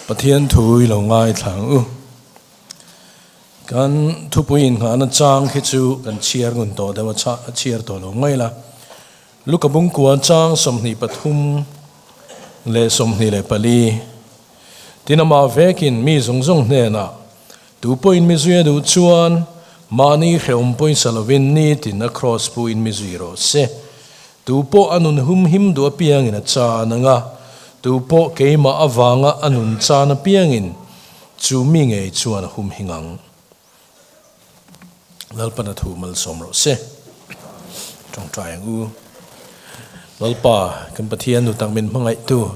Pathian thu i lo ngaithla ang u. Kan thupui inngahna chang khi chu kan chhiar ngun tawh deuh a, a chhiar tawh lo mai la. Luka bungkua chang 23 leh 24. Tin amah vekin mi zawng zawng hnenah, Tu pawhin mi zui a duh chuan mahni hrehawm pawisa lovin nitin a kraws pu in mi zui rawh se. Tu pawh a nun humhim duh apiangin a chan ang a, tu pawh keimah avanga a nun chan apiangin chu mi ngei chuan a humhing ang. Lalpana thu malsawm rawh se. Tawngtai ang u. Lalpa, kan Pathian nu tak min hmangaihtu,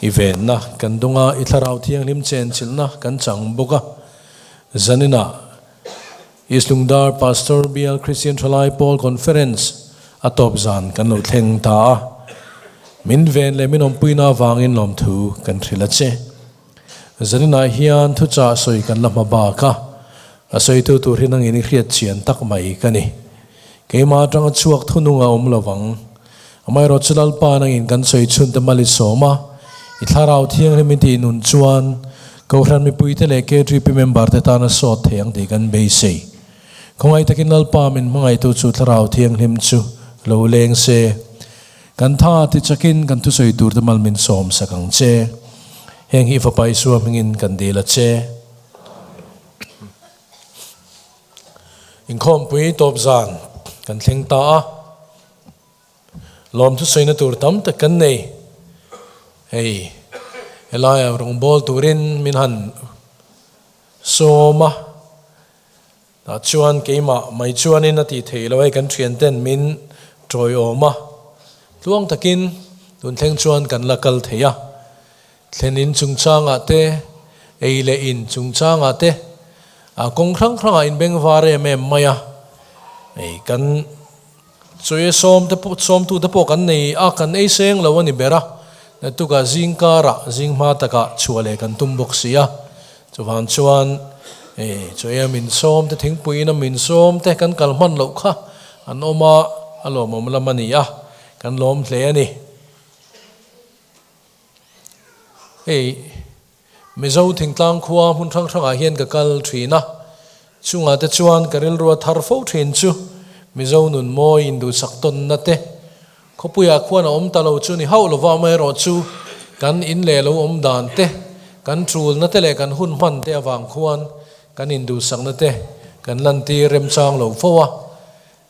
i venna kan dung a, i Thlarau Thianghlim chenchilhna kan chang bawk a. Zaninah East Lungdar Pastor Bial Christian Thalai Pawl Conference a tawp zan kan lo thleng ta a. Min ven leh min awmpuina avangin lawmthu kan hrilh a che. Zaninah hian thuchah sawi kan la hma bak a, a sawitu tur hi nangin i hriat chian tak mai ka ni. Keimah atanga chhuak thunung a awm lo vang. Amaherawh chu Lalpa nangin kan sawi chhun te mal i sawm a, i thlarau thianghlim i tih nun chuan Kohhran mipuite leh KTP member te tana sawt thei ang tih kan beisei. Khawngaih takin Lalpa min hmangaihtu chu thlarau thianghlim chu lo leng se. Kan tha ti chakin kan thusawi tur te mal min sawm sak ang che. Heng hi Fapa Isua hmingin kan dil a che. Inkhawmpui tawp zan kan thleng ta a. Lawm thusawina tur tam tak kan nei. Hei helaia rawngbâwl turin min han sawm a. Tah chuan keimah mai chuanin a tih theih loh hei kan thianten min tawiawm a, tluang takin tun thleng chuan kan la kal thei a. Thlen in chungchangah te, ei leh in chungchangah te, kawng hrang hrangah in beng var em em mai a. Hei kan chawi sawm te pawh sawmtu te pawh kan nei a, kan ei seng lo a ni ber a. Naktukah zing karah zing hma takah chhuah leh kan tum bawk si a. Chuvang chuan chawi a min sawm te, thingpui in a min sawm te kan kal hman loh kha an awm a, a lawmawm lam a ni a, kan lawm hle a ni. Hei Mizo thingtlang khua hmun hrang hrangah hian ka kal thin a, chungah te chuan ka rilru a thar fo thin chu Mizo nun mawi induhsak tawnna te, Khawpuiah khuan a awm ta lo chu ni hauh lova amaherawhchu kan in leh lo awm dan te, kan tulna te leh kan hun hman te avang khuan kan induhsakna te kan lantir remchang lo fo a.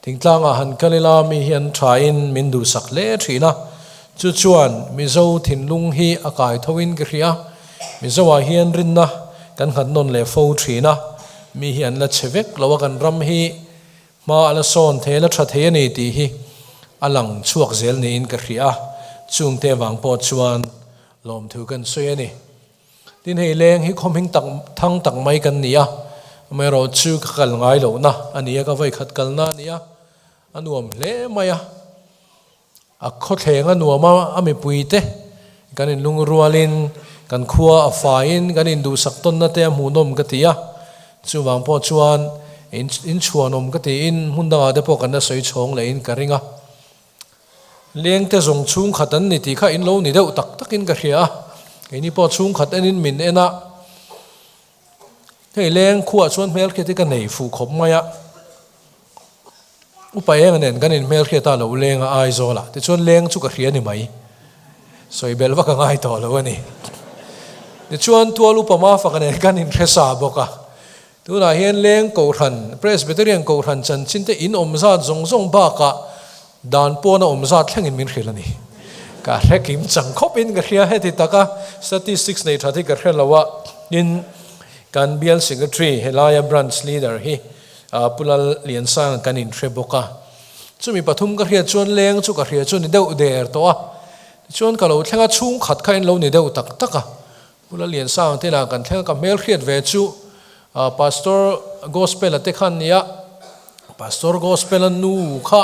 Thingtlangah han kal ila mi hi an thain min duhsak hle thin a, chu chuan Mizo thinlung hi a kai thoin ka hria. Mizoah hian rinna kan nghat nawn leh fo thin a, mi hi an la che vek lo a kan ram hi Hma a la sawn thei a la tha thei a ni tih hi a lang chhuak zel niin ka hria a, chungte vang pawh chuan lawmthu kan sawi a ni. Tin hei leng hi khawmhing tak thang tak mai kan ni a, amaherawh chu ka kal ngai lohna a ni a, ka vawikhat kalna a ni a, a nuam hle mai a. A khawthleng a nuam a, a mipuite kan inlungrualin kan khua a faiin kan induhsak tawnna te a hmuhnawm ka ti a, chuvang pawh chuan inchhuanawm ka tiin hmun dangah te pawh kan la sawi chhawng lehin ka ring a. Lengte zawng chhungkhat an ni tih kha in lo ni deuh tak takin ka hria a, keini pawh chhungkhat enin min en a, hei leng khuaah chuan hmelhriat hi ka nei fuh khawp mai a. Upa eng nen kan inhmelhriat a lo leng a Aizawl ah tichuan leng chu ka hria ni mai. Sawi belh vak a ngai tawh lo a ni. Tichuan tual upa Mafaka nen kan inhre sa bawk a. Tunah hian leng Kohhran, Presbyterian Kohhran chanchin te in awm zat zawng zawng bakah dan pawna awm zat thlengin min hrilh a ni. Ka hre kim chang khawpin ka hria heti taka statistics nei that hi ka hre lo a. Tin, kan bial secretary helaia branch leader hi Pu Lal Liansanga kan inhre bawk a, chumi pathum ka hriat chuan leng chu ka hria chu ni deuh der tawh a, tichuan ka lo thleng a, chhungkhat kha in lo ni deuh tak tak a, Pu Lal Liansanga te inah kan thleng a, ka hmel hriat ve chu Pastor Gospel-a te khan nia, Pastor Gospel-a nu kha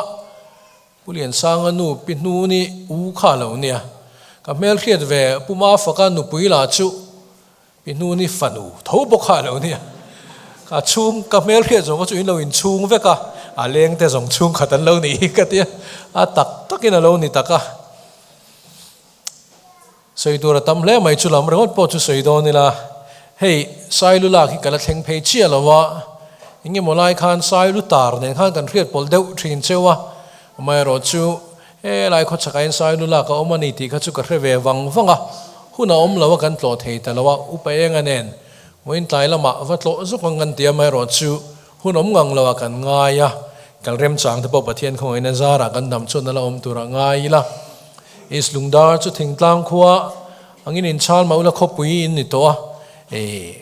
Pu Liansanga nu Pi Hnuni u kha a lo nia, ka hmel hriat ve Pu Mafaka nupui lah chu I hnu ni fanu tho bawk kha a lo nia. Ka chhung, ka hmel hriat zawng kha chu in lo inchhung vek a, a leng te zawng chhung khat an lo ni hi ka tia, a tak takin a lo ni tak a. Sawi tur a tam hle mai chu lam ringawt pawh chu sawi dawn ila, hei Sailu lak hi ka la thleng phei chiah lo a, eng emaw lai khan Sailu tar nen khan kan hriat pawlh deuh thin cheu a, amaherawh chu helai khawchhakah hian Sailu lak a awm a ni tih kha chu ka hre ve vang vang a, hun a awm lo a kan tlawh thei ta lo a, upa enga nen vawiin tlai lamah va tlawh zuk ang kan ti a, amaherawh chu hun awm ngang lo ah kan ngai a, kal remchang te pawh Pathian khawngaihna zarah kan dam chuan a la awm tur ah ngai ila. East Lungdar chu thingtlang khua angin inchhal mah ula khawpui in ni tawh a, eh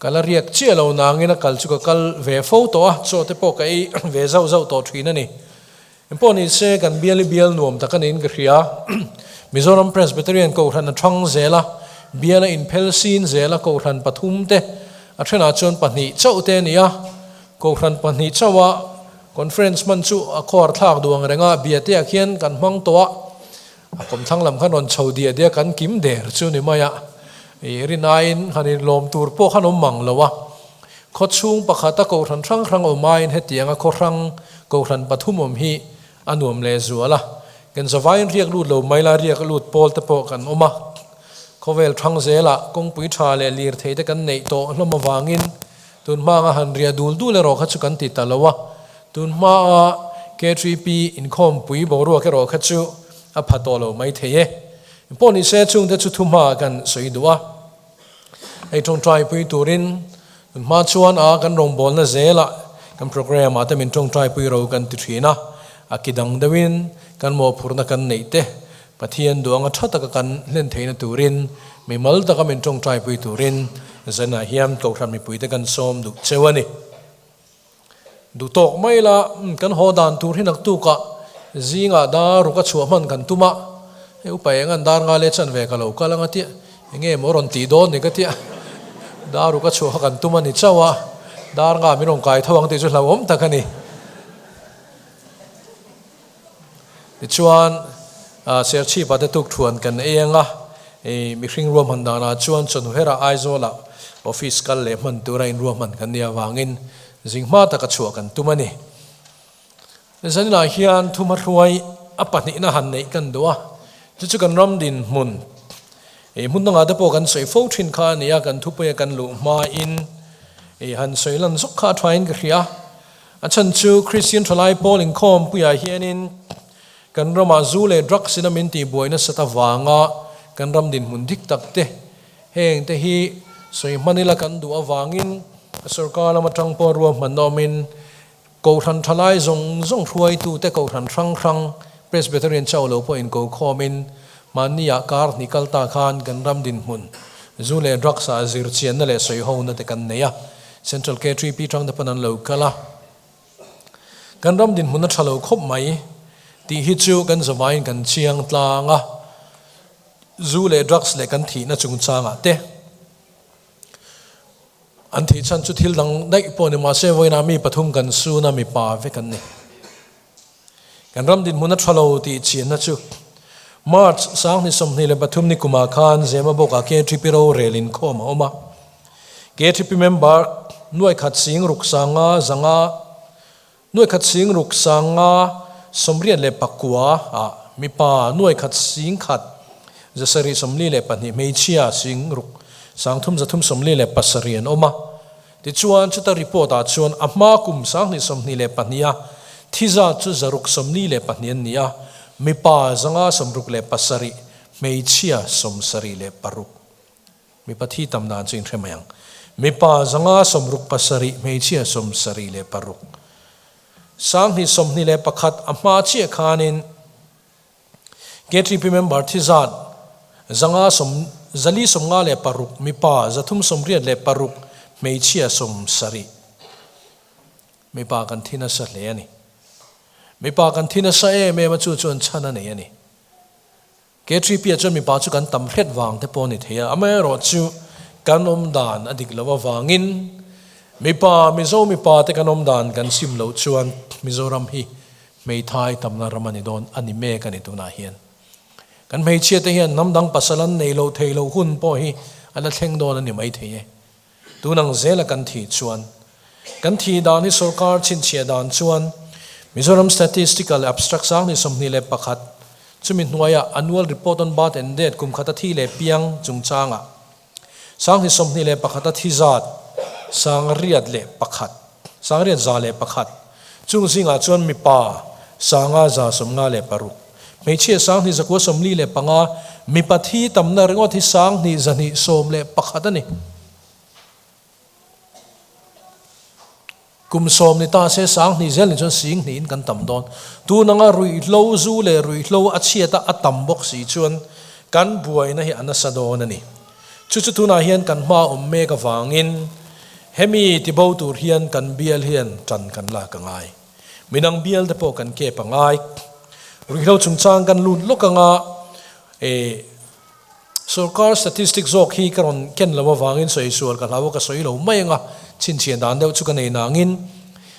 ka la riak chiah lo nangin a kal chu ka kal ve fo tawh a, chaw te pawh ka ei ve zauh zauh tawh thin a ni. Engpawh ni se kan bial i bial nuam tak a niin ka hria. Mizoram Presbyterian Kohhran a thang zel a, bial a inphel sin zel a, Kohhran pathum te a thenah chuan pahnih chauh te a ni a, Kohhran pahnih chauha Conference hman chu a khuar thlak duh ang reng a, Biateah khian kan hmang tawh a, a kawmthlang lam khan rawn chho diah diah kan kim der chu ni mai a, ih rin aiin han inlawm tur pawh khan awm mang lo a. Khaw chhung pakhata kohhran hrang hrang awm aiin hetianga khaw hrang kohhran pathum awm hi a nuam leh zual a, kan zavaiin riak lut lo mai la riak lut pawl te pawh kan awm a. Khawvel thang zelah kawngpui tha leh lirthei te kan neih tawh hlawm avangin Tun hmanga han riah dul dul erawh kha chu kan ti ta lo a, tun hmaa KTP inkhawmpui boruak erawh kha chu a pha tawh lo mai thei e. Pawh ni se chungte chu thu hma kan sawi duh a, hei tawngtaipui turin tun hma chuan a kan rawngbawlna zelah kan program ah te min tawngtaipui ro kan ti thin a, a ki dang deuhin kan mawhphurhna kan neih te Pathian duanga tha taka kan hlen theihna turin, mimal taka min tawngtaipui turin zanah hian Kohhran mipuite kan sawm duh cheu a ni. Duh tawk mai la, kan haw dan tur hi naktukah zingah dar ruk a chhuah hman kan tum a, hei upa eng an dar nga leh chan ve ka lo kal ang a tia, enge maw rawn tih dawn ni ka tia, dar ruk a chhuah kha kan tum a ni chauh a, dar nga min rawn kai tho ang tih chu hlauhawm tak a ni. Tichuan, Serchhip ah te tuk thuan kan ei ang a, mihring ruahman danah chuan Chawhnuhera Aizawlah office kal leh hman tura inruahman kan nih avangin zing hma taka chhuah kan tum a ni. Zaninah hian thumahruai a pahnihna han neih kan duh a, chu chu kan ram dinhmun, hmun dangah te pawh kan sawi fo thin kha a ni a, kan thupuia kan luh hmain han sawi lan zawk kha a thain ka hria. A chhan chu Kristian thalai pawl inkhawmpuiah hianin kan ramah zu leh drugs in a min tihbuai nasat avanga kan ram dinhmun dik tak te heng te hi sawi hman ila kan duh avangin sorkar lam atang pawh ruahmanna awmin Kohhran thalai zawng zawng hruaitute Kohhran hrang hrang Presbyterian chauh lo pawh inkokhawmin mahniah kar hnih kal ta khan kan ram dinhmun zu leh drugs ah zirchianna leh sawihona te kan nei a. Central KTP tang te pawn an lo kal a, kan ram dinhmun a tha lo khawp mai tih hi chu kan zavaiin kan chiang tlang a, zu leh drugs leh kan thihna chungchangah te an thih chhan chu thil dang daih pawh ni mahse vawiinah mi pathum kan sun a, mipa vek an ni. Kan ram dinhmun a tha lo tih chianna chu March 2023 ni kumah khan Zemabawkah KTP rorel inkhawm a awm a. KTP member nuai khat sing ruk sanga zanga nuai khat sing ruk sanga sawmriat leh pakua ah mipa nuai khat sing khat zasarih 42 hmeichhia sing ruk sangthum zathum 47 an awm a. Tichuan, chuta report ah chuan a hma kum 2022 a thi zat chu zaruk 42 an ni a, mipa zanga 67, hmeichhia 76. Mipa thi tam dan chu inhre mai ang. Mipa zanga 67, hmeichhia 76. 2021 a hma chiah khanin KTP member thi zat zanga sawm zali 56, mipa 386, hmeichhia 70. Mipa kan thi nasa hle a ni. Mipa kan thi nasa em em a chu chuan chhan a nei a ni. KTP ah chuan mipa chu kan tam hret vang te pawh a ni thei a, amaherawhchu kan awm dan a dik loh avangin mipa Mizo mipa te kan awm dan kan sim loh chuan Mizoram hi Hmeithai tamna ram a ni dawn a ni mek a ni tunah hian. Kan hmeichhia te hian hnam dang pasal an nei lo thei lo hun pawh hi a la thleng dawn a ni maithei e. Tun ang zela kan thih chuan kan thih dan hi sorkar chhinchhiah dan chuan Mizoram Statistical Abstract 2021 Chumi hnuaiah Annual Report on Birth and Death kum khata thi leh piang chungchangah 2021 a thi zat 601, 601, chung zingah chuan mipa 556, hmeichhia 2945, mipa thi tamna ringawt hi 2211 a ni. Kum 10 ni ta se 2000 zel ni chuan 20,000 in kan tam dawn. Tun anga ruihhlo zu leh ruihhlo a chhiat a a tam bawk si chuan kan buaina hi a nasa dawn a ni. Chu chu tunah hian kan hma awm mek avangin hemi tibo tur hian kan bial hian tan kan lak a ngai. Minang bial te pawh kan kep a ngai. Ruihhlo chungchang kan lut lawk anga eh Sorkar statistic zawk hi ka rawn ken lo avangin sawi sual ka hlau a, ka sawi lo mai anga chhinchhiah dan deuh chu ka nei nangin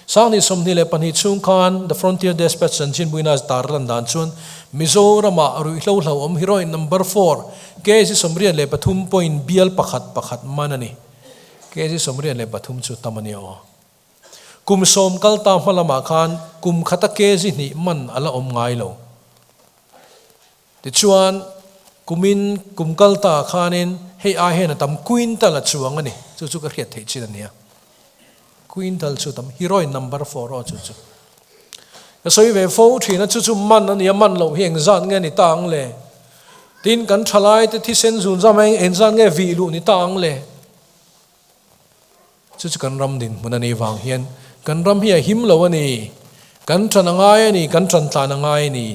2022 chhung khan The Frontier Despatch chanchin buina tar lan dan chuan Mizoramah ruihhlo hlauhawm heroin number four kg 83 point bial pakhat pakhat man a ni. Kg 83 chu tam a nia aw. Kum 10 kal ta hma lamah khan kum khata kg hnih man a la awm ngai lo. Tichuan, kumin kum kal ta khanin hei ai hian a tam quintal a chuang a ni. Chu chu ka hriat theih chin a nia. Quintal chu tam, heroin number four aw chu chu. Ka sawi ve fo thin a, chu chu man a nia, man loh hi engzat nge ni ta ang le? Tin, kan thalai te thisen zun zam a engzat nge vih luh ni ta ang le? Chu chu kan ram dinhmun a nih vang hian kan ram hi a him lo a ni. Kan ṭan a ngai a ni, kan ṭan tlan a ngai a ni.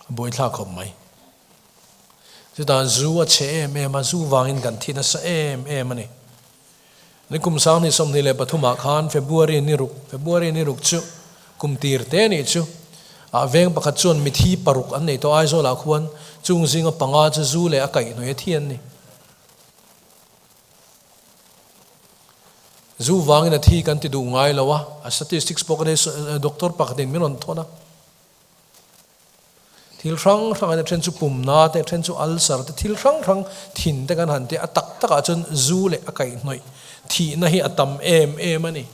A buaithlak khawp mai. Chutah zu a chhe em em a, zu vangin kan thi nasa em em a ni. Ni kum 2023 ah khan February ni ruk, February ni ruk chu kum tir te a nih chu, ah veng pakhat chuan mithi paruk an nei tawh Aizawl ah khuan chung zinga panga chu zu leh a kaihhnawih a thi an ni. Zu vangin a thi kan ti duh ngai lo a, a statistics pawh ka nei doctor pakhatin min rawn thawn a. Thil hrang hrang a then chu pumna te, a then chu ulcer te, thil hrang hrang thin te kan han ti a, a tak takah chuan zu leh a kaihhnawih thihna hi a tam em em a ni.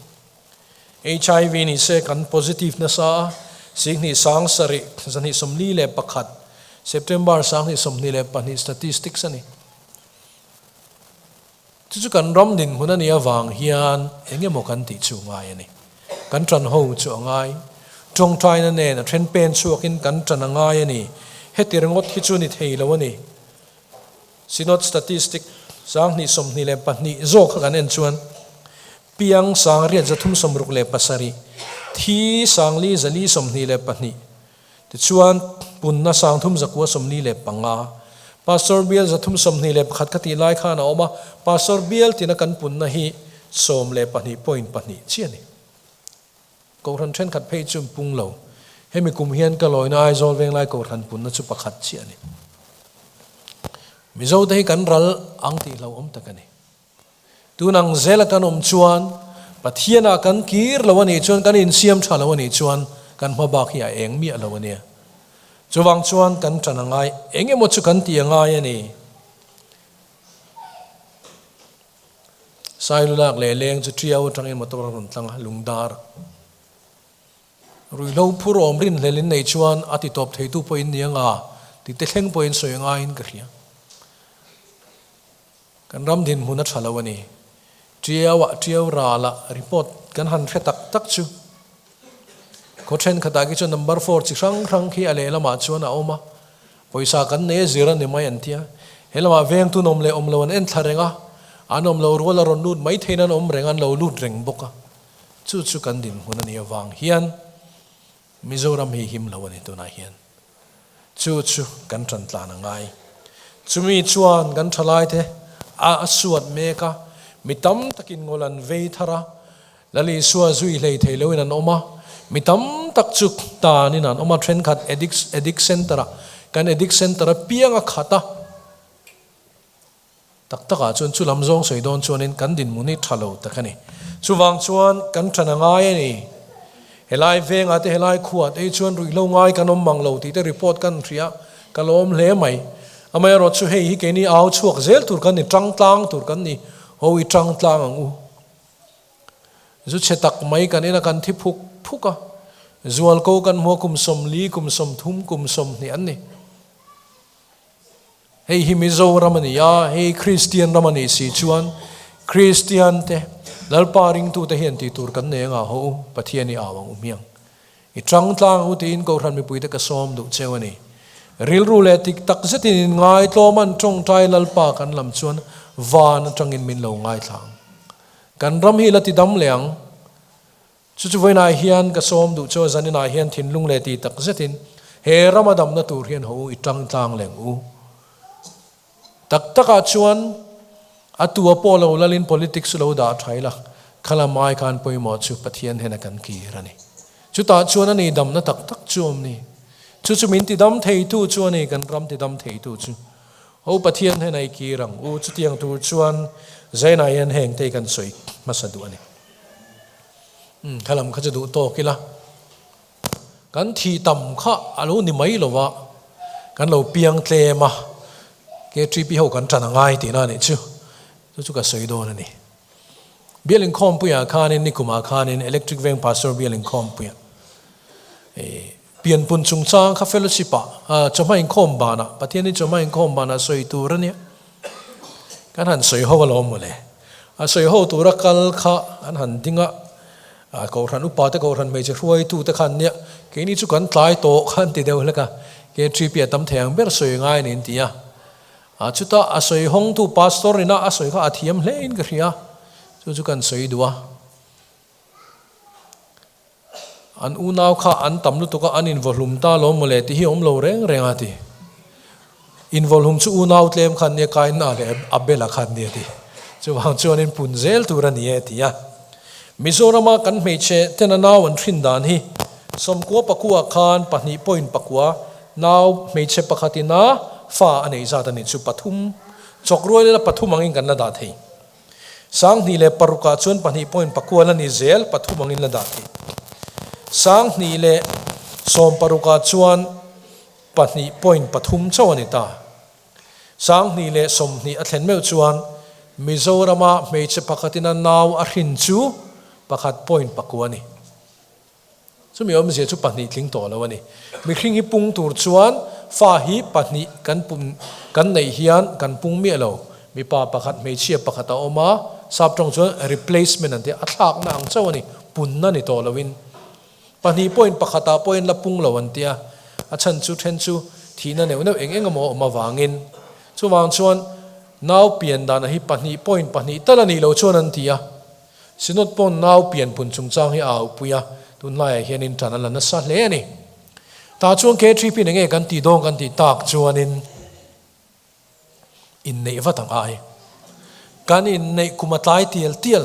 HIV ni se kan positive nasa a, 2007, 241, September 2022 statistics a ni. Chu chu kan ram dinhmun a nih avang hian eng emaw kan tih chu ngai a ni. Kan ṭan ho chu a ngai. Ṭawngṭaina nen a ṭhen pen chhuakin kan ṭan a ngai a ni. Heti ringawt hi chu ni thei lo a ni. Synod Statistic 2022 zawk kha kan en chuan piang 6367, thi 5422, Tichuan, punna 3945, Pastor bial 321 ka tih lai khan a awm a, Pastor bial tina kan punna hi 12.2 chiah a ni. Kohhran thenkhat phei chu pung lo. Hemi kum hian ka lawina Aizawl Venglai Kohhran punna chu pakhat chiah a ni. Mizote hi kan ral ang tih hlauhawm tak a ni. Tun ang zela kan awm chuan, Pathianah kan kir lo a nih chuan, kan insiam tha lo a nih chuan, kan hma bak hi a eng miah lo a nia. Chuvang chuan kan tan a ngai, eng emaw chu kan tih a ngai a ni. Sailulak leh leng chu Tiau atangin motor a rawn tlang a, lungdar. Ruihhlo phur awm rinhlel in nei chuan a ti tawp theitu pawhin ni anga ti te thleng pawhin sawi a ngaiin ka hria. Kan ram dinhmun a tha lo a ni. Tiau-ah Tiau ral-ah report kan han hre tak tak chu. Khaw thenkhatah khi chuan number four chi hrang hrang khi a lehlamah chuan a awm a. Pawisa kan nei a zir a ni mai an tia. He lamah vengtu nawm leh awm lo an en thla reng a, an awm lo rual a rawn lut mai theiin an awm reng a, an lo lut reng bawk a. Chu chu kan dinhmun a nih avang hian Mizoram hi him lo a ni tunah hian. Chu chu kan tan tlan a ngai. Chumi chuan kan thalaite a a suat mek a, mi tam takin ngawl an vei thar a, Lal Isua zui hlei thei loin an awm a, mi tam tak chu tanin an awm a, thenkhat addict addict center-ah, kan addict center a piang a khat a, Tak takah chuan chu lam zawng sawi dawn chuanin kan dinhmun hi tha lo tak a ni. Chuvang chuan kan than a ngai a ni. Helai vengah te helai khuah te hi chuan ruihhlo ngai kan awm mang lo tih te report kan hria a, ka lawm hle mai. Amaherawh chu hei hi keini au chhuak zel tur kan ni, tang tlang tur kan ni, ho i tang tlang ang u. Zu chhe tak mai kan ina kan thi phuk phuk a. Zualko kan hmu a, kum 40, kum 30, kum 20 an ni. Hei hi Mizoram a ni a, hei Kristian ram a nih si chuan Kristian te, Lalpa ringtute hian tih tur kan nei anga haw u, Pathian i au ang u hmiang. I tang tlang u tiin Kohhran mipuite ka sawm duh cheu a ni. Rilru leh tik tak zetin in ngaitlawm an tawngtai Lalpa kan lam chuan van atangin min lo ngaithlang. Kan ram hi la ti dam leh ang. Chu chu vawiinah hian ka sawm duh chu zaninah hian thinlung leh ti tak zetin he rama damna tur hian ho i tang tlang leng u. Tak takah chuan a tua pawh lo lalin politics lo dah tha ila, khalam ai khan pawimawh chu Pathian hena kan kir a ni. Chutah chuan a ni damna tak tak chu awm ni. Chu chu min tidam theitu chu a ni, kan ram tidam theitu chu. Ho Pathian hena i kir ang u. Chutiang tur chuan zainah hian hengte hi kan sawi hmasa duh a ni. Umm kha lam kha chu duh tawk ila, kan thih tam kha a lo ni mai lo va, kan lo piang tlem a, KTP ho kan tan a ngai tihna a nih chu, chu chu ka sawi dawn a ni. Bial inkhawmpuiah khanin nikumah khanin Electric Veng Pastor Bial inkhawmpuiah eh pianpun chungchang kha fellowship ah chawhma inkhawm banah Pathianin chawhma inkhawm banah sawi tur a nia. Kan han sawi ho alawm mawle. A sawi ho tura kal kha an han ding a, Kohhran upa te Kohhran hmeichhe hruaitu te khan nia, keini chu kan tlai tawh kha an ti deuh hlek a, KTP a tam thei ang ber sawi ngai a ni an ti a. Chutah a sawi hawngtu Pastor ina a sawi kha a thiam hle in ka hria, chu chu kan sawi duh a. An unau kha an tam lutuk a, an invawhlum ta lawm mawle tih hi a awm lo reng reng a ti. Invawhlum chu unau tlem khan nia Kaina leh Abela khan nia ti. Chuvang chuan in pun zel tur a ni e ti a. Mizorama kan hmeichhe tena nau an hrin dan hi 90 pakua khan pahnih point pakua nau hmeichhe pakhatina fa a neih zat a nih chu pathum chawk rual ila pathum angin kan la dah thei. 2006 ah chuan pahnih point pakua la ni zel, pathum angin la dah thei. 2016 ah chuan pahnih point pathum chauh a ni ta. 2020 a thlen meuh chuan Mizorama hmeichhe pakhatina nau a hrin chu pakhat point pakua a ni. Chumi awmzia chu pahnih tling tawh lo a ni. Mihring hi pung tur chuan fa hi pahnih kan pum kan neih hian kan pung miah lo. Mipa pakhat hmeichhia pakhat a awm a, sap tawng chuan replacement an ti a, a thlakna ang chauh a ni, punna ni tawh loin. Pahnih pawhin pakhatah pawhin la pung lo an ti a, a chhan chu then chu thihna neuh neuh eng eng emaw a awm avangin. Chuvang chuan nau pian dana hi pahnih pawhin pahnih tal a nih loh chuan an ti a. Synod pawn nau pianpun chungchang hi a aupui a, tunlaiah hianin tan a la nasa hle a ni. Tah chuan K3P eng nge kan tih dawn kan tih tak chuanin inneih vat ang ai. Kan inneih kum a tlai tial tial,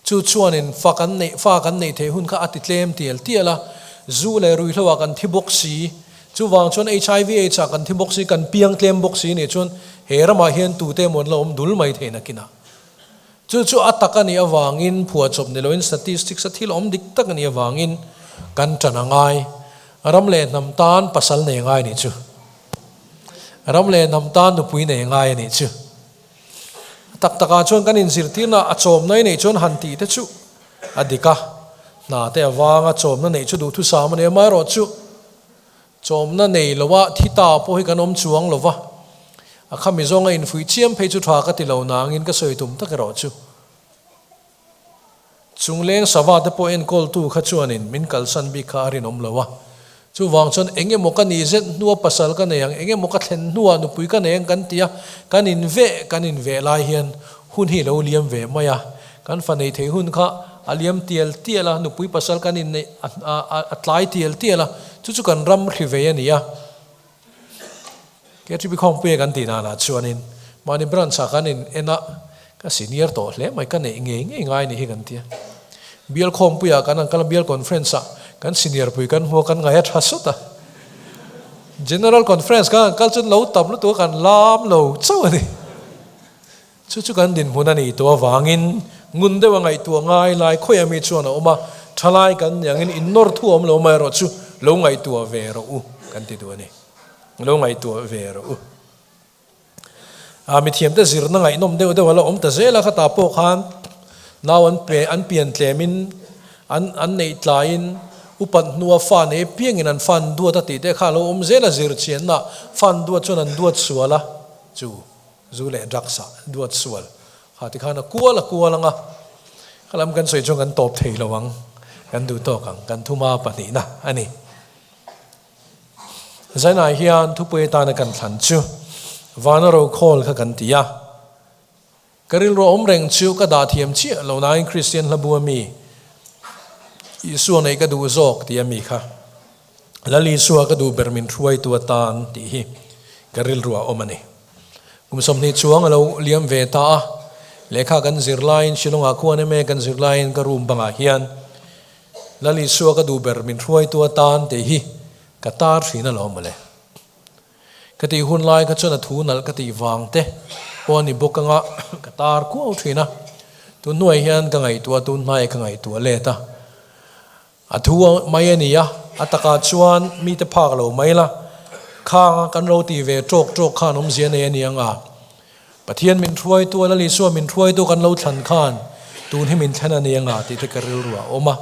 chu chuanin fa kan neih fa kan neih theih hun kha a ti tlem tial tial a, zu leh ruihhlo ah kan thi bawk si, chuvang chuan HIV AIDS ah kan thi bawk si, kan piang tlem bawk si nih chuan he ramah hian tute emaw an la awm dul mai thei nakinah. Chu chu a tak a nih avangin phuahchawp ni loin statistics a thil awm dik tak a nih avangin kan ṭan a ngai. Ram leh hnam tan pasal nei ngai a nih chu. Ram leh hnam tan nupui nei ngai a nih chu. A tak takah chuan kan inzirtirna a chawmna i neih chuan han tih te chu a dik a, hna te avanga chawmna neih chu duhthusam a ni. Amaherawhchu Chawmna nei loa thi ta pawh hi kan awm chuang lo va, a khami zawnga infuih chiam phei chu tha ka ti lo nangin ka sawi tum tak erawh chu. Chungleng sava te pawh enkawltu kha chuanin min kalsan bik kha a rinawm lo a, chuvang chuan eng emaw ka nih zet hnua pasal ka nei ang, eng emaw ka thlen hnua nupui ka nei ang kan ti a, kan inveh kan inveh lai hian hun hi lo liam ve mai a, kan fa nei thei hun kha a liam tial tial a, nupui pasal kan inneih a tlai tial tial a, chu chu kan ram hri vei a ni a. KTP Khawngpuia kan tih danah chuanin mahni branch ah kan in en a, ka senior tawh hle mai, ka neih ngei ngei ngai a nih hi kan ti a. Bial Khawngpuia kan an kal a, bial conference ah kan senior pui kan hmu a, kan ngaih a tha sawt a. General conference kan han kal chuan lo tam lutuk a, kan lam lo chauh a ni. Chu chu kan dinhmun a nih tawh avangin ngun deuh a ngaihtuah ngai lai khawiah mi chuan a awm a, thalai kan ni angin innawr thu awm lo mai erawh chu lo ngaihtuah ve rawh u kan ti duh a ni. Lo ngaihtuah ve rawh u. A mithiamte zirna ngaihnawm deuh deuh a la awm ta zel a, khatah pawh khan nau an pe an pian tlemin an an neih tlaiin Upat hnua fa nei piangin an fan duat a tih te kha a lo awm zel a, zir chianna fan duat chuan an duat sual a, chu zu leh drugs ah duat sual kha ti khan a kual a kual ang a, khalam kan sawi chuan kan tawp thei lo ang, kan duh tawk ang, kan thuma pahnihna a ni. Zainah hian thupui atana kan thlan chu Vana Rokhol kha kan ti a. Ka rilru awm reng chu ka dah thiam chiah lo nain Kristian hla bu ami Isua neih ka duh zawk tih ami kha Lal Isua ka duh ber min hruaitu atan tih hi ka rilru ah awm a ni. Kum 20 chuang a lo liam ve ta a, lehkha kan zir laiin Shillong ah khuan eme kan zir laiin ka room bangah hian Lal Isua ka duh ber min hruaitu atan tih hi ka tar thin alawm mawle. Ka tih hun lai kha chuan a thu nalh ka tih vang te pawh a ni bawk anga ka tar kuau thin a, tun hnuai hian ka ngaihtuah tun hmai ka ngaihtuah let a, a thu mai a ni a, a takah chuan mite phak lo mai la, khang a kan lo tih ve tawk tawk khan awmzia nei a ni anga Pathian min hruaitu a Lal Isua min hruaitu kan lo thlan khan tun hi min thlen a ni anga tih te ka rilru a awm a.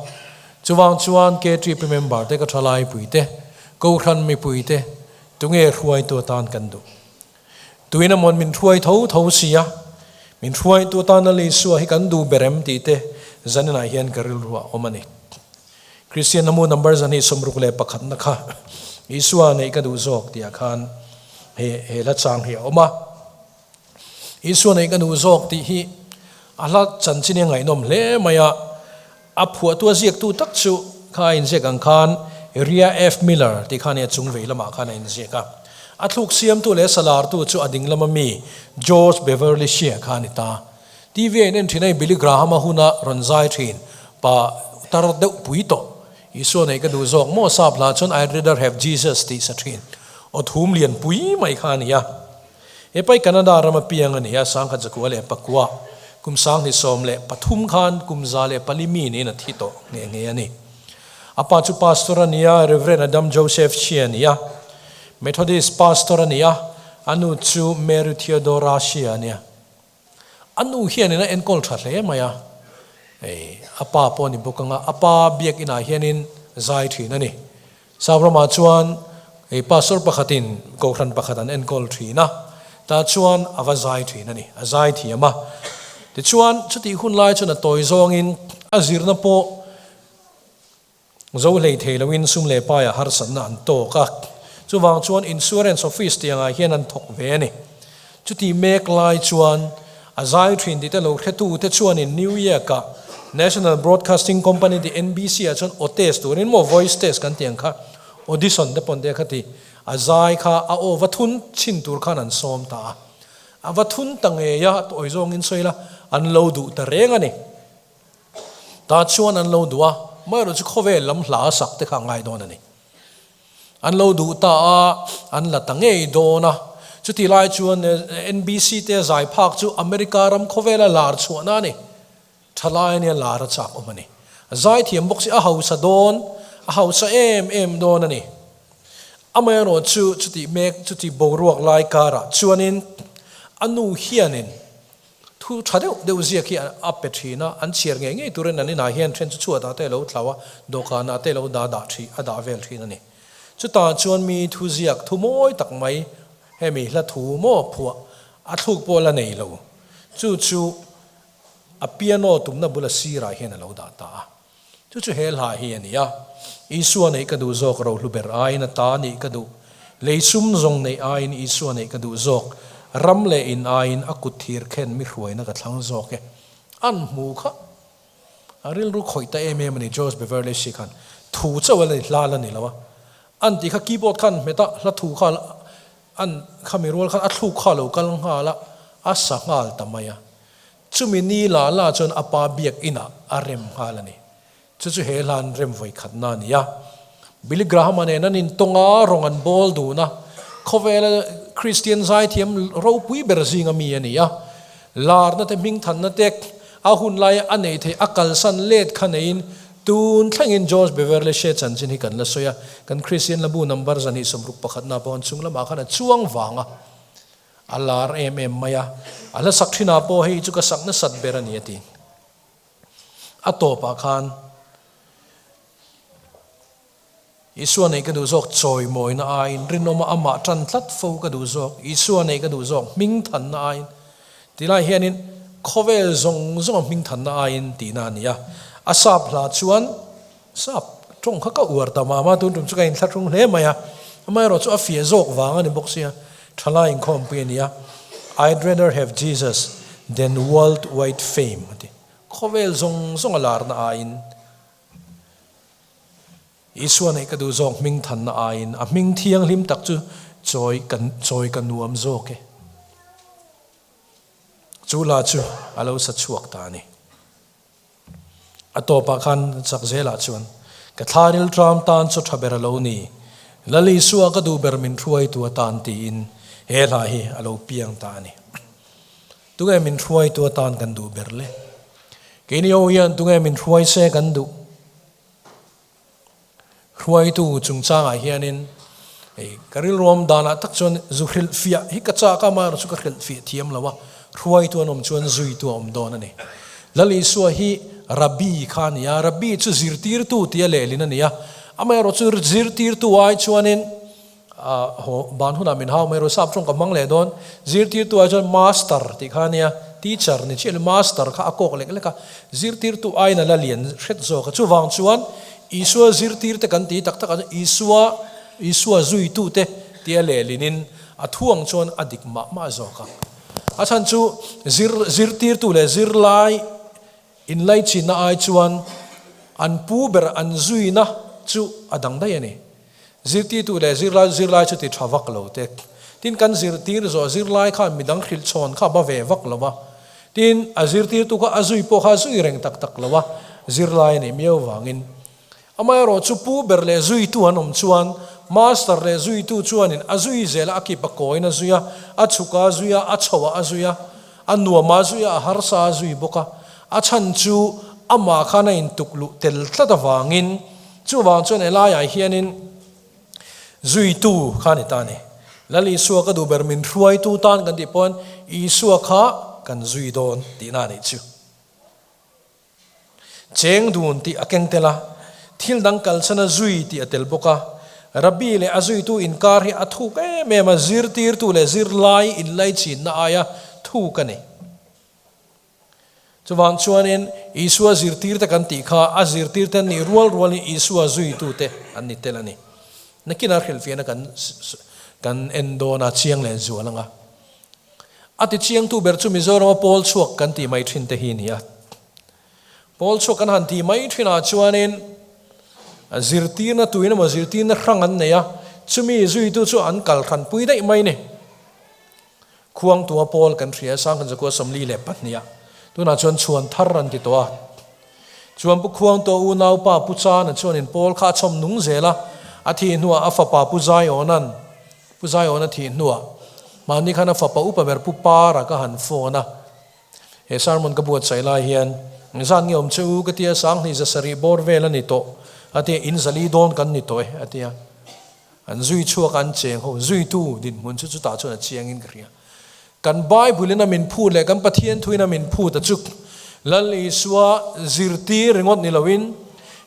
Chuvang chuan KTP member te ka thalai pui te, Kohhran mipui te tunge hruaitu atan kan duh? Tuin amawn min hruai tho tho si a, min hruaitu atan Lal Isua hi kan duh ber em tih te zaninah hian ka rilru a awm a ni. Kristian namu number 261 na kha Isua neih ka duh zawk tih ah khan he he hla chang hi a awm a. Isua neih ka duh zawk tih hi a hla chanchin hi a ngaihnawm hle mai a. A phuahtu a ziaktu tak chu kha a inziak ang khan Ria F. Miller tih khan a chung vei lamah khan a inziak a. A thluk siamtu leh salartu chu a ding lama mi George Beverly Shea kha a ni ta. TV a in en thin a, Billy Graham-a huna rawn zai thin pa tar deuh pui tawh. Isua neih ka duh zawk maw sap hla chuan I'd rather have Jesus tih sa thin. Aw thum lian pui mai kha a ni a. He pai Canada rama piang a ni a, 1909 kum 2013 khan kum 104 mi niin a thi tawh nghe nghe a ni. A pa chu pastor a ni a, Reverend Adam Joseph Shea a ni a. Methodist pastor a ni a, a nu chu Mary Theodora Shea a ni a. A nu hianin a enkawl tha hle mai a, hei a pa pawh a ni bawk anga, a pa biakinah hianin zai thin a ni. Sapramah chuan hei pastor pakhatin kohhran pakhat an enkawl thin a, tah chuan a va zai thin a ni, a zai thiam a. Tichuan chutih hun lai chuan a tawi zawngin a zirna pawh Zo hlei thei loin sum leh paiah harsatna an tawk a, chuvang chuan insurance office tiangah hian an thawk ve a ni. Chuti mek lai chuan a zai thin tih te lo hretute chuanin New York-ah National Broadcasting Company tih NBC-ah chuan aw test turin maw voice test kan tih ang kha audition te pawn te kha ti a zai kha a aw va thun chhin tur khan an sawm ta a, a va thun ta ngei a, tawi zawngin sawi la an lo duh ta reng a ni. Tah chuan an lo duh a, amaherawh chu khawvel lam hla a sak te kha a ngai dawn a ni. An lo duh ta a, an la ta ngei dawn a. Chutih lai chuan NBC te a zai phak chu America ram khawvela lar chhuahna a ni. Thalai ania lar a chak awm a ni. A zai thiam bawk si, a hausa dawn, a hausa em em dawn a ni. Amaherawh chu chutih mek, chutih boruak lai karah chuanin a nu hianin Thu tha deuh deuh ziak hi a pe thin a, an chhiar ngei ngei turin an inah hian then chu chhuatah te a lo thlau a, dawhkanah te a lo dah dah thin, a dah vel thin a ni. Chutah chuan mi thu ziak thu mawi tak mai, hemi hla thu maw phuah a thluk pawh la nei lo, chu chu a piano tumna bula sirah hian a lo dah ta a. Chu chu he hla hi a ni a, Isua neih ka duh zawk rohlu ber aiin a ta nih ka duh, lei sum zawng neih aiin Isua neih ka duh zawk, ram leh in aiin a kut thir khen mi hruaina ka thlang zawk e. An hmu kha a rilru khawih ta em em a ni, George Beverly Shea khan thu chauh a la ni, hla la ni lo a, an tih kha keyboard khan hmet a, hla thu kha an khami rual khan a thluk kha a lo kal nghal a, a sa nghal ta mai a. Chumi ni la la chuan a pa biak inah a rem nghal a ni. Chu chu he hlan rem vawi khatna a ni a. Billy Graham-a nen an intawng a, rawng an bawl dun a. Khawvela Kristian zaithiam ropui ber zinga mi a ni a. Larna te hmingthanna te a hun laia a neih theih a kalsan let kha neiin tun thlengin George Beverly Shea chanchin hi kan la sawi a. Kan Kristian labu number 261 na pawh an chung lamah khan a chuang vang a. A lar em em mai a, a hla sak thinah pawh hei chu ka sak nasat ber a ni a ti. A tawpah khan Isua neih ka duh zawk chawimawina aiin, rinawma amah tan tlat fo ka duh zawk, Isua neih ka duh zawk hmingthanna aiin. Tilai hianin khawvel zawng zawnga hmingthanna aiin tihna a ni a. A sap hla chuan sap tawng kha ka uar ta mah mah, tun tum chu ka inthlahrung hle mai a. Amaherawhchu a fiah zawk vang a ni bawk sia, thalai inkhawmpui a ni a, I'd rather have Jesus than world wide fame a ti. Khawvel zawng zawnga larna aiin. Isua neih ka duh zawk hming thanna aiin a hming thianghlim tak chu chawi ka chawi ka nuam zawk e. Chu la chu a lo sa chhuak ta a ni. A tawpah khan chak zelah chuan, Ka thla rilṭam tan chu ṭha ber a lo ni, Lal Isua ka duh ber min hruaitu atan tiin he hla hi a lo piang ta a ni. Tunge min hruaitu atan kan duh ber le? Keini ho hian tunge min hruai se kan duh? Hruaitu chungchangah hianin hei ka rilruam danah tak chuan zu hrilhfiah hi ka chak a, amaherawh chu ka hrilhfiah thiam lo a, hruaitu an awm chuan zuitu a awm dawn a ni. Lal Isua hi Rabbi kha a ni a, Rabbi chu zirtirtu tia lehlin a ni a, amaherawh chu zirtirtu ai chuanin Haw ban hunah min hau mai rawh, sap tawng ka hmang leh dawn. Zirtirtu ah chuan master tih kha a nia, teacher ni chiah lo, master kha a kawk lek lek a, zirtirtu aiin a la lian hret zawk a. Chuvang chuan Isua zirtirte kan ti tak tak ah chuan Isua, Isua zuitute tia lehlinin a thu ang chuan a dik mah mah zawk a. A chhan chu zir, zirtirtu leh zirlai inlaichinna ai chuan an pu ber an zuina chu a dang daih a ni. Zirtirtu leh zirlai zirlai chu ti tha vak lo te. Tin, kan zirtir zawh zirlai khan midang hrilh chhawn kha a ba ve vak lo a. Tin, a zirtirtu kha a zui pawh kha a zui reng tak tak lo a, zirlai a nih miau vangin. Amaherawh chu pu ber leh zuitu an awm chuan master leh zuitu chuanin a zui zel a, a kip a kawiin a zui a, a chhuk a zui a, a chho ah a zui a, a nuam a zui a, a harsa a zui bawk a. A chhan chu amah khan a intuk luh tel tlat avangin Chuvang chuan helaiah hianin zuitu kha a ni ta a ni. Lal Isua ka duh ber min hruaitu tan kan tih pawn Isua kha kan zui dawn tihna a nih chu. Cheng dun tih a keng tel a, thil dang kalchana zui tih a tel bawk a. Rabbi leh a zuitu inkar hi a thuk em em a, zirtirtu leh zirlai inlaichinna aia thuk a ni. Chuvang chuanin Isua zirtirte kan tih kha a zirtirte an nih rual rualin Isua zuitute an ni tel a ni. Nakinah hrilhfiahna kan kan en dawn a, chiang leh zual anga. A ti chiangtu ber chu Mizorama pawl chhuak kan tih mai thin te hi a ni a. Pawl chhuak kan han tih mai thinah chuanin zirtirna tuin emaw zirtirna hrang an nei a, chumi zuitu chu an kal hranpui daih mai a ni. Khuangtua pawl kan hria Sanghan Zakua 42 ah tunah chuan chhuan thar an ti tawh a. Chuan Pu Khuangtua unaupa Pu Chana chuanin pawl kha a chhawm nung zel a, a thih hnuah a fapa Pu Zaiawna'n Pu Zaiawna thih hnuah mahni khan a fapa upa ber Pu Para ka han phone a. He sermon ka buatsaih lai hian zan nge awm che u ka tia 2007 bawr vel a ni tawh a tia in zali dawn kan ni tawh e a tia. An zui chhuak a, an cheng ho. Zuitu dinhmun chu chutah chuan a chiangin ka hria. Kan Bible-in a min phut leh kan Pathian thuin a min phut a chu Lal Isua zirtir ringawt ni loin,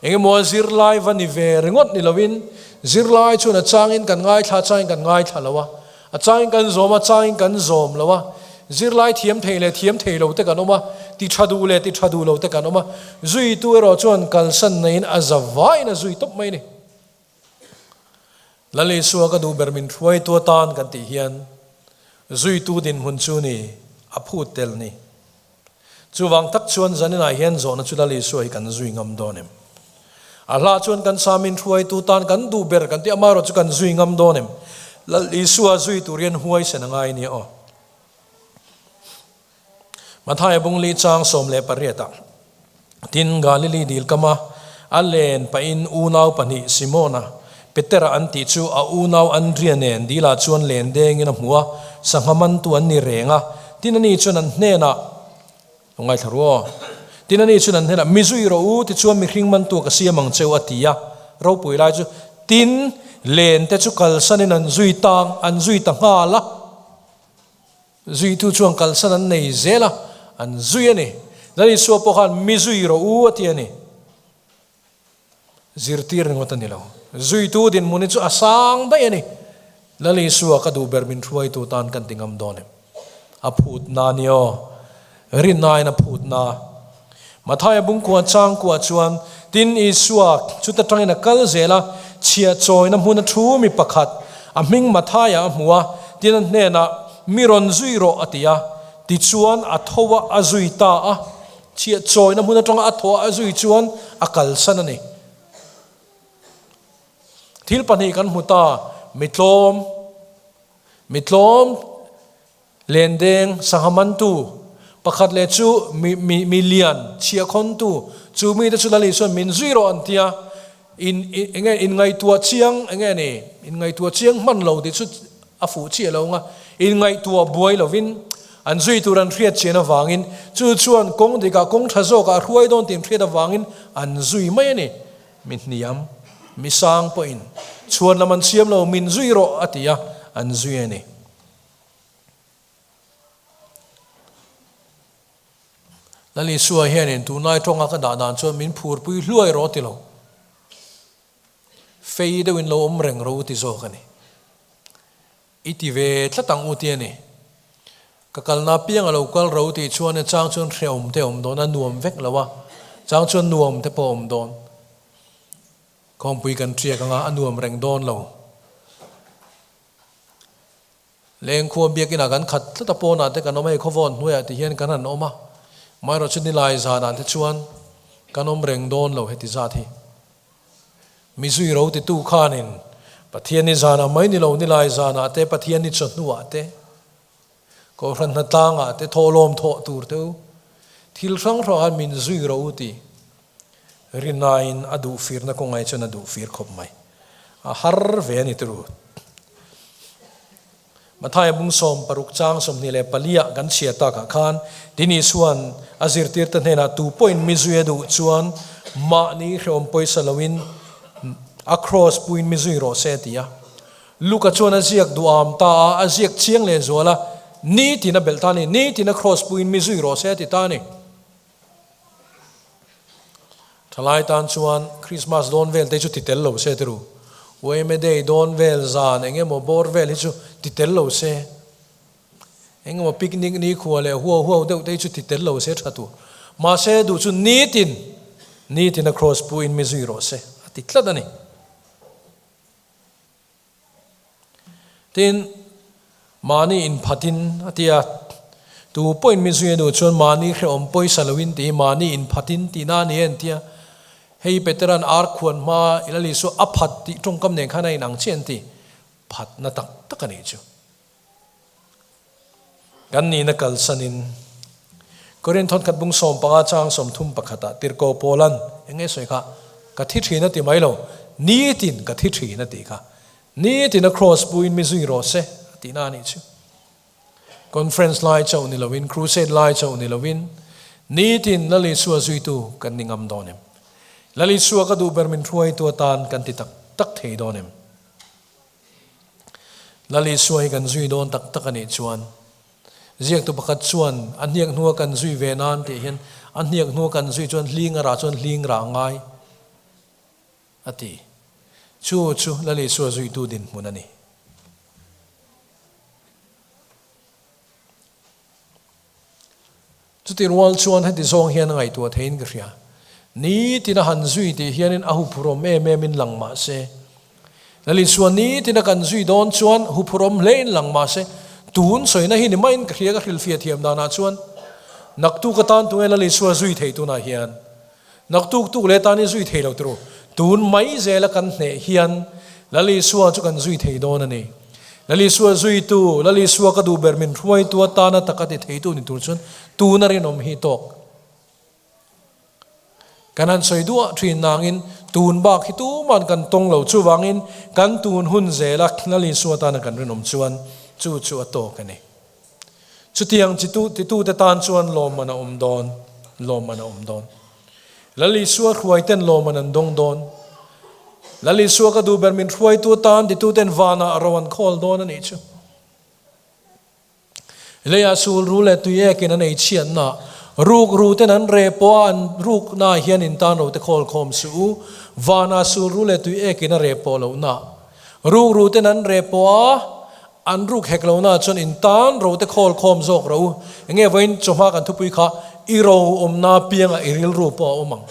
eng emaw a zirlai va ni ve ringawt ni loin, zirlai chuan a changin kan ngaithla, a changin kan ngaithla lo a, a changin kan zawm a, a changin kan zawm lo a, zirlai thiam thei leh thiam thei lo te kan awm a, ti tha duh leh ti tha duh lo te kan awm a, zuitu erawh chuan kalsan neiin a za vaiin a zui tawp mai a ni. Lal Isua ka duh ber min hruaitu atan kan tih hian zuitu dinhmun chu ni a phut tel ni. Chuvang tak chuan zaninah hian zawhna chu Lal Isua hi kan zui ngam dawn em? A hla chuan kan sa min hruaitu tan kan duh ber kan tih amaherawh chu kan zui ngam dawn em? Lal Isua zui tur hian huaisen a ngai nia aw. Mathaia bungli chang 18 ah, Tin, Galili dil kama a len pahin unau pahnih Simona, Petera an tih chu a unau Andria nen dilah chuan len dengin a hmu a, sangha mantu an ni reng a. Tin, ani chuan an hnenah, Lo ngaithla ru aw. Tin, ani chuan an hnenah, Mi zui rawh u, tichuan mihring mantu ka siam ang che u, a ti a. Ropui lai chu, Tin, len te chu kalsanin an zui tang, an zui ta nghal a. Zuitu chuan kalsan an nei zel a, an zui a ni. Lal Isua pawh khan mi zui rawh u a ti a ni. Zirtir ringawt a ni lo. Zuitu dinhmun hi chu a sang daih a ni. Lal Isua ka duh ber min hruaitu tan kan ti ngam dawn em? A phut na ni aw. Rinnain a phut na. Mathaia bungkua changkua chuan, Tin, Isua chuta tangin a kal zel a, chhiah chawina hmun a thu mi pakhat, a hming Mathaia a hmu a, tin a hnenah, Mi rawn zui rawh, a ti a. Tichuan a tho a, a zui ta a. Chhiah chawina hmun atanga a thaw a, a zui chuan a kalsan a ni. Thil pahnih kan hmu ta, mi tlawm, mi tlawm lendeng sangha mantu, pakhat leh chu mi, mi, mi lian chhiahkhawntu, chu mite chu Lal Isuan min zui rawh an tia, in, eng nge inngaihtuah chiang, eng nge ni, inngaihtuah chiang hman lo tih chu a fuh chiah lo anga, inngaihtuah buai lovin an zui tur an hriat chian avangin, chu chuan kawng dikah kawng tha zawkah a hruai dawn tih an hriat avangin an zui mai a ni. Mi hniam, mi sang pawhin chhuan lam an siam lo, min zui rawh a ti a, an zui a ni. Lal Isua hianin tunlai tawnga ka dah dan chuan min phurpui hluai rawh ti lo. Fei deuhin lo awm reng ro ti zawk a ni. I ti ve tlat ang u ti a ni. Ka kalna piang a lo kal ro tih chuan a chang chuan hrehawm te a awm dawn a, nuam vek lo a, chang chuan nuam te pawh a awm dawn. Khawmpui kan ṭiak anga a nuam reng dawn lo. Lengkhua biakinah kan khat tlat a, pawnah te kan awm a, hei khawvawn hnuaiah ti hian kan han awm a, amaherawhchu nilai zanah te chuan kan awm reng dawn lo heti zat hi. Mi zui ro titu khanin Pathian ni zanah mai ni lo, nilai zanah te, Pathian ni chawhnuah te, Kohhran hnatlangah te, thawhlawm thawh tur te u, thil hrang hrang khan min zui ro u ti rinaiin a duh firna kawngai chuan a duh fir khawp mai. A har ve a ni turu. Mathaia bung 60 chang 24 ah kan chhiar takah khan tin Isua'n a zirtirte hnenah tu pawhin mi zui a duh chuan mahni hrehawm pawisa loin a kraws puiin mi zui rawh se a ti a. Luka chuan a ziak duham ta a, a ziak chiang leh zual a, Nitin a belh ta a ni, nitin a kraws puiin mi zui rawh se a ti ta a ni. Thalai tan chuan Christmas dawn vel te chu ti tel lo se ti ru. Uaime Day dawn vel zan eng emaw bawr vel hi chu ti tel lo se. Eng emaw picnic nikhua leh huau huau deuh te hi chu ti tel lo se tha tur. Mahse duh chu nitin, nitin a cross pu in mi zui rawh se a ti tlat a ni. Tin, mahni inphatin a ti a, tu pawhin mi zui a duh chuan mahni hrehawm pawisa loin tih hi mahni inphatin tihna a ni e an ti a. Hei Petera'n ar khuan hma i Lal Isua a phat tih tawngkam nen khan a inang chiah an ti. Phatna tak tak a nih chu. Kan nihna kalsanin Korinth thawnkhat bung 15 chang 31 ah Tirhkoh Paula'n eng nge sawi kha, Ka thi thin a ti mai lo, nitin ka thi thin a tih kha. Nitin a kraws puin mi zui rawh se a tihna a nih chu. Conference lai chauh ni loin, crusade lai chauh ni loin, nitin Lal Isua zuitu kan ni ngam dawn em? Lal Isua ka duh ber min hruaitu atan kan ti tak tak thei dawn em? Lal Isua hi kan zui dawn tak tak a nih chuan, ziaktu pakhat chuan a hniak hnua kan zui ve nan tih hian a hniak hnua kan zui chuan hling a rah chuan hling rah ngai a ti. Chu chu Lal Isua zuitu dinhmun a ni. Chuti rual chuan heti zawng hian a ngaihtuah theiin ka hria. Nitin a han zui tih hianin a huphurawm em em in lang mah se. Lal Isua nitin a kan zui dawn chuan huphurawm hle in lang mah se, tun sawina hi ni maiin ka hria ka hrilhfiah thiam danah chuan naktuk atan tunge Lal Isua zui thei tunah hian naktuk tuk leh tan i zui thei lo turu tun mai zela kan hneh hian Lal Isua chu kan zui thei dawn a ni. Lal Isua zuitu, Lal Isua ka duh ber min hruaitu atana taka ti theitu ni tur chuan tuna rinawm hi tawk. Kan han sawi duah thin nangin tun bak hi tuman kan tawng lo chuvangin kan tun hun zela Lal Isua atana kan rinawm chuan chu chu a tawk a ni. Chutiang chitu titute tan chuan lawmman a awm dawn, lawmman a awm dawn. Lal Isua hruaiten lawmman an dawng dawn. Lal Isua ka duh ber min hruaitu atan tituten vanah ro an khawl dawn a nih chu. Leiah sul ru leh tui ekin an ei chhiatna Ruk ru ten an reh pawh a an ruk na hian in tan ro te khawl khawm suh u. Vana sul ru leh tui ekin a reh pawh loh na. Ruk ru ten an reh pawh a an ruk hek lo na chuan in tan ro te khawl khawm zawk ro u. Enge vawiin chawhma kan thupui kha i ro awmna piangah i rilru pawh a awm ang.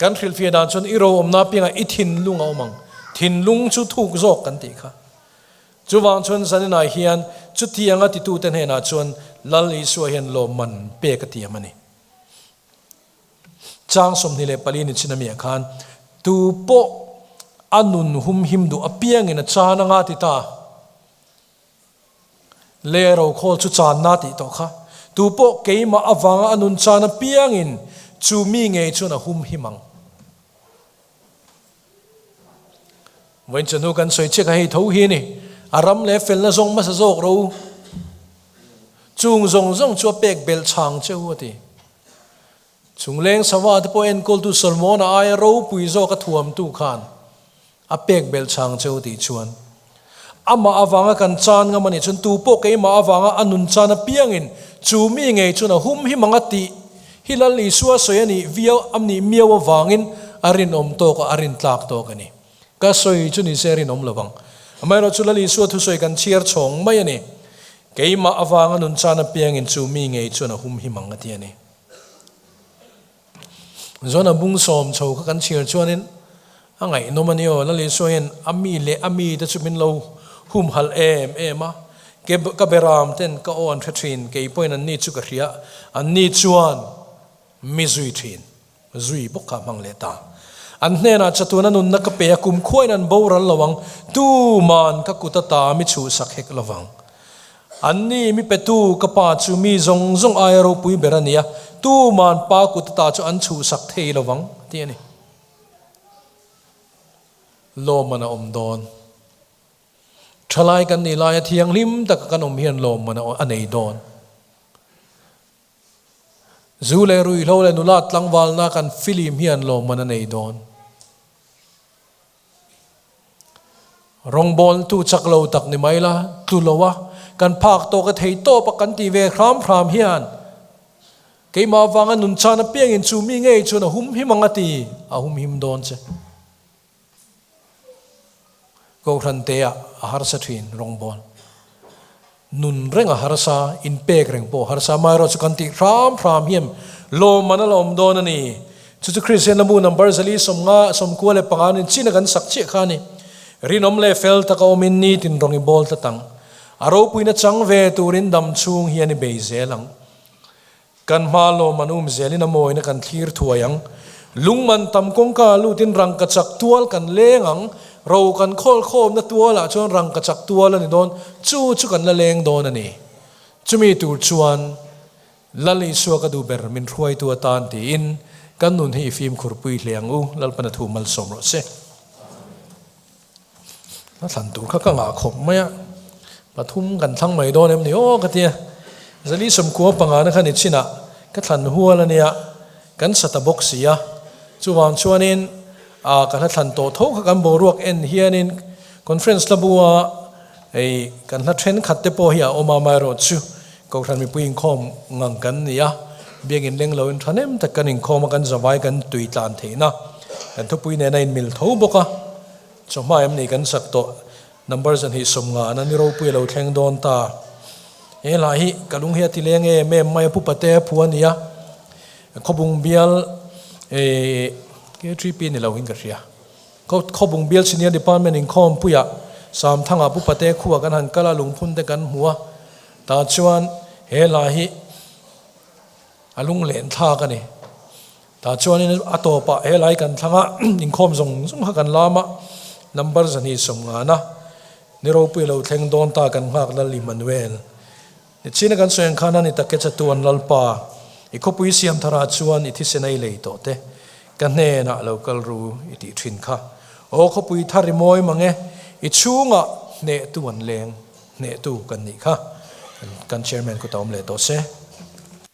Kan hrilhfiah dan chuan i ro awmna piangah i thinlung a awm ang. Thinlung chu thuk zawk kan tih kha. Chuvang chuan zaninah hian chutianga titute hnenah chuan Lal Isua hian lawmman pek a tiam a ni. Chang 24 ni chin amiah khan tu pawh a nun humhim duh apiangin a chan anga ti ta. Le rokhawl chu channa tih tawh kha. Tu pawh keimah avanga a nun chan apiangin chu mi ngei chuan a hum him ang. Vawiin chawhnu kan sawi chiah kha hei tho hi a ni. A ram leh felna zawng hmasa zawk ro u. Chung zawng zawng chu a pek belh chhang che u a ti. Chungleng sava te pawh enkawltu Solomona aia ropui zawk a thuamtu khan A pek belh chang cheu tih chuan amah avanga kan chan ngam a nih chuan tu pawh keimah avanga a nun chan apiangin chu mi ngei chuan a hum hi mang a tih hi Lal Isua sawi a nih viau a nih miau avangin a rinawm tawk a, a rintlak tawk a ni. Ka sawi chu ni se a rinawm lo vang. Amaherawh chu Lal Isua thusawi kan chhiar chhawng mai a ni. Keimah avanga nun chan apiangin chu mi ngei chuan a hum hi mang a ti a ni. Zona bung sawm chho kha kan chhiar chuanin a ngaihnawm a ni aw, Lal Isua hian a mi leh a mite chu min lo humhalh em em a, ke ka beram ten ka aw an hre thin, kei pawhin an ni chu ka hria, an ni chuan mi zui thin, zui bawk kha a hmang leh ta. An hnenah chatuana nunna ka pe a, kum khuain an boral lo ang, tuman ka kut ata mi chhuhsak hek lo vang. An ni mi petu ka pa chu mi zawng zawng aia ropui ber a ni a, tuman pa kut ata chu an chhuhsak thei lo vang, tih a ni. Lawmman a awm dawn. Thalai kan nih laia thianghlim taka kan awm hian lawmman a nei dawn. Zu leh ruihhlo leh nula tlangvalna kan filim hian lawmman a nei dawn. Rawngbawltu chak lo tak ni mai la, tlu lo a, kan phak tawk a thei tawp a kan ti ve hram hram hian keimah avanga nun chan apiangin chu mi ngei chuan a hum him ang a ti, a hum him dawn che. Kohhran te ah a harsa thin rawngbawl. Nun reng a harsa, inpek reng pawh a harsa. Amaherawhchu chu kan tih hram hram hian lawmman a la awm dawn a ni. Chu chu Kristian lambu number zali sawmnga 95 nin chin a kan sak chiah kha a ni. Rinawm leh fel taka awmin nitin rawng i bawl tlat ang. A ropuina chang ve turin dam chhung hian i bei zel ang. Kan hma lawm an um zelin a mawina kan thlir thuai ang. Lungman tam kawngka lutin rangkachak tual kan leng ang. Ro kan khawl khawmna tualah chuan rangkachak tual a ni dawn. Chu chu kan la leng dawn a ni. Chumi tur chuan Lal Isua ka duh ber min hruaitu atan tiin kan nun hi i fimkhurpui hle ang u. Lalpana thu malsawm rawh se. A thlan tur kha ka ngah khawp mai a, pathum kan thlang mai dawn em ni aw ka tia. Zali 95 na kha ni chinah ka thlan hual a nia, kan sa ta bawk si a. Chuvang chuanin ah ka hla thlan tawh tho kha kan boruak en hianin conference hla bua hei kan hla thenkhat te pawh hi a awm a, amaherawhchu Kohhran mipui inkhawm ngang kan ni a, biakin leng loin thahnem tak kan inkhawm a, kan zavai kan tui tlan theihna kan thupui nena inmil tho bawk a. Chawhma em ni kan sak tawh number 250 na ni ropui a lo thleng dawn ta. He hla hi ka lung hi a ti leng em em mai a, Pu Pate a phu a nia. Khawbung bial eh K3P ni lo in ka hria. Khawbung bial Senior Department inkhawm puiah Samthangah Pu Pate khuah kan han kal a, lungphun te kan hmu a. Tah chuan he hla hi a lunglen thlak a ni. Tah chuanin a tawpah he lai kan thlang a, inkhawm zawng zawng kha kan lam a, number 250 ni ropui lo thleng dawn ta kan nghak Lal Immanuel. Nichina kan sawi ang khan a ni tak e chatuan Lalpa, i khawpui siam tharah chuan i thisen a i lei tawh te, ka hnenah lo kal ru i tih thin kha. Aw khawpui thar i mawi mang e, i chhungah hnehtu an leng, hnehtu kan nih kha. Kan chairman kut a awm leh tawh se.